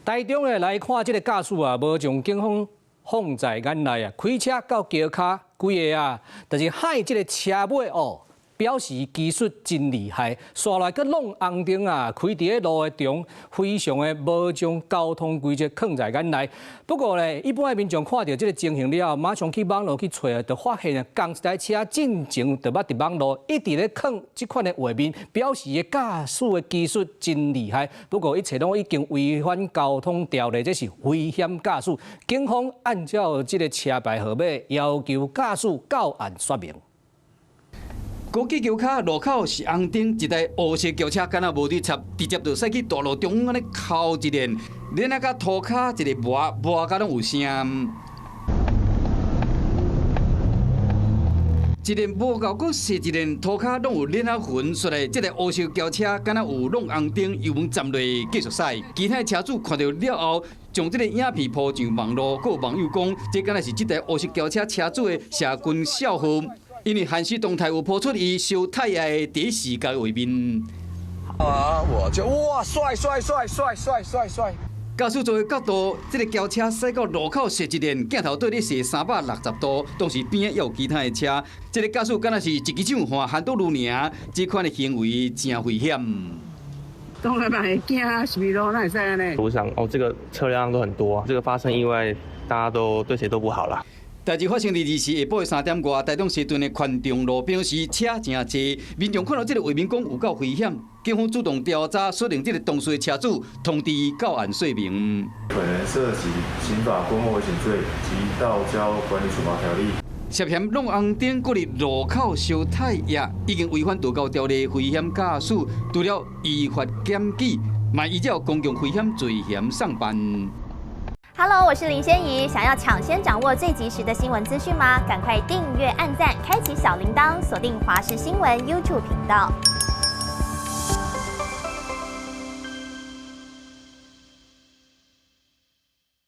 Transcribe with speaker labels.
Speaker 1: 台中咧來看這个駕駛啊，無將警方放在眼內啊，開車到橋跤規个啊，就是害這个車尾哦。表示技術真厲害，煞來閣弄紅燈啊，開佇咧路的中，非常的無將交通規則囥在眼內。不過咧，一般的民眾看著這个情形了後，馬上去網路去揣，就發現啊，仝一台車進前就捌佇網路一直咧囥這款的畫面，表示伊駕駛的技術真厲害。不過一切攏已經違反交通條例，這是危險駕駛。警方按照這个車牌號碼要求駕駛到案說明。
Speaker 2: 高架橋跤路口是紅燈，一台烏色轎車敢若無佇插，直接就駛去大路中央按呢剾一輪，連啊佮塗跤一个磨磨甲攏有聲。一輪無夠，閣踅一輪，塗跤攏有鏈仔痕，煞來這台烏色轎車敢若有弄紅燈，油門站落繼續駛。其他車主看著了後，將這个影片鋪上網路，閣有網友講，這敢若是這台烏色轎車車主的社群帳號。因為限時動態有鋪出伊燒胎的第一時間畫面。
Speaker 3: 啊！我就哇，帥帥帥帥帥帥帥！
Speaker 2: 駕駛座的角度，這个轎車駛到路口踅一輪，鏡頭對咧踅360度，當時邊仔也有其他的車。這个駕駛敢若是一支手換핸들爾，這款的行為誠危險。
Speaker 4: 當然嘛會驚，是毋咯？哪會使按呢？
Speaker 5: 我想哦，這個車輛都很多，這個發生意外，大家都對誰都不好啦。
Speaker 2: 代誌發生佇24下晡3點外，台中西屯的寬中路表示車誠濟，民眾看到這个畫面講有夠危險，警方主動調查，鎖定這个當事的車主，通知伊到案說明。
Speaker 6: 可能涉及刑法公共危險罪及道交管理處罰條例。
Speaker 2: 涉嫌弄紅燈，閣佇路口燒胎液，已經違反道交條例危險駕駛，除了依法檢舉，嘛依照公共危險罪嫌送辦。
Speaker 7: Hello，我是林仙怡。想要搶先掌握最及時的新聞資訊嗎？趕快訂閱、按讚、開啟小鈴鐺，鎖定華視新聞 YouTube 頻道。